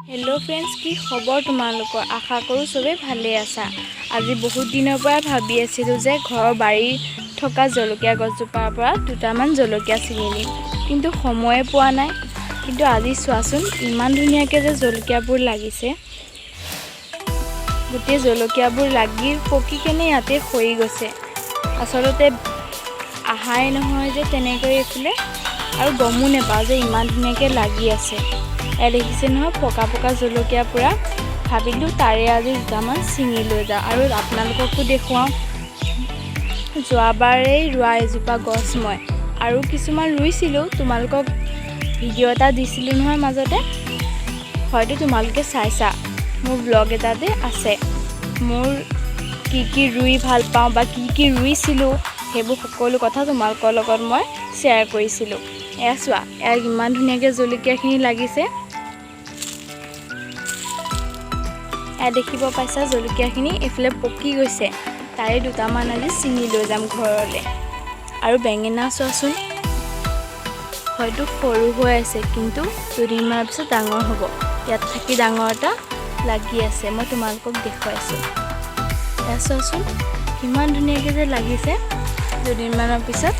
Hello' friends, কি খবৰ তোমালোকৰ? আশা কৰোঁ চবেই ভালেই আছা। আজি বহুত দিনৰ পৰাই ভাবি আছিলোঁ যে ঘৰৰ বাৰীত থকা জলকীয়া গছজোপাৰ পৰা দুটামান জলকীয়া ছিঙি নিম, কিন্তু সময়ে পোৱা নাই। কিন্তু আজি চোৱাচোন, ইমান ধুনীয়াকৈ যে জলকীয়াবোৰ লাগিছে। গোটেই জলকীয়াবোৰ লাগি পকি কেনে ইয়াতে সৰি গৈছে। আচলতে আহাই নহয় যে তেনেকৈ এইফালে আৰু গমো নাপাওঁ যে ইমান ধুনীয়াকৈ লাগি আছে। এয়া দেখিছে নহয়, পকা পকা জলকীয়া পূৰা। ভাবিলোঁ তাৰে আজি দুটামান ছিঙি লৈ যাওঁ আৰু আপোনালোককো দেখুৱাওঁ। যোৱাবাৰেই ৰোৱা এজোপা গছ মই আৰু কিছুমান ৰুইছিলোঁ। তোমালোকক ভিডিঅ' এটা দিছিলোঁ নহয় মাজতে, হয়তো তোমালোকে চাইছা। মোৰ ব্লগ এটাতে আছে। মোৰ কি কি ৰুই ভাল পাওঁ বা কি কি ৰুইছিলোঁ, সেইবোৰ সকলো কথা তোমালোকৰ লগত মই শ্বেয়াৰ কৰিছিলোঁ। এয়া চোৱা, এয়া ইমান ধুনীয়াকৈ জলকীয়াখিনি লাগিছে। এয়া দেখিব পাইছা, জলকীয়াখিনি এইফালে পকি গৈছে। তাৰে দুটামান আজি ছিঙি লৈ যাম ঘৰলৈ। আৰু বেঙেনা চোৱাচোন, হয়তো সৰু হৈ আছে, কিন্তু দুদিনমানৰ পিছত ডাঙৰ হ'ব। ইয়াত থাকি ডাঙৰ এটা লাগি আছে, মই তোমালোকক দেখুৱাইছোঁ। এয়া চোৱাচোন, কিমান ধুনীয়াকৈ যে লাগিছে। দুদিনমানৰ পিছত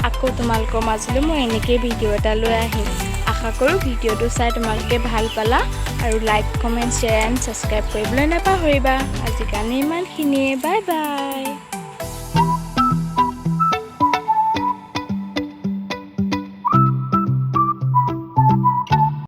আকৌ তোমালোকৰ মাজলৈ মই এনেকেই ভিডিঅ' এটা লৈ আহিম। আশা কৰোঁ ভিডিঅ'টো চাই তোমালোকে ভাল পালা আৰু like, comment, share and subscribe কৰিবলৈ নাপাহৰিবা। আজিৰ কাৰণে ইমানখিনিয়ে। Bye bye.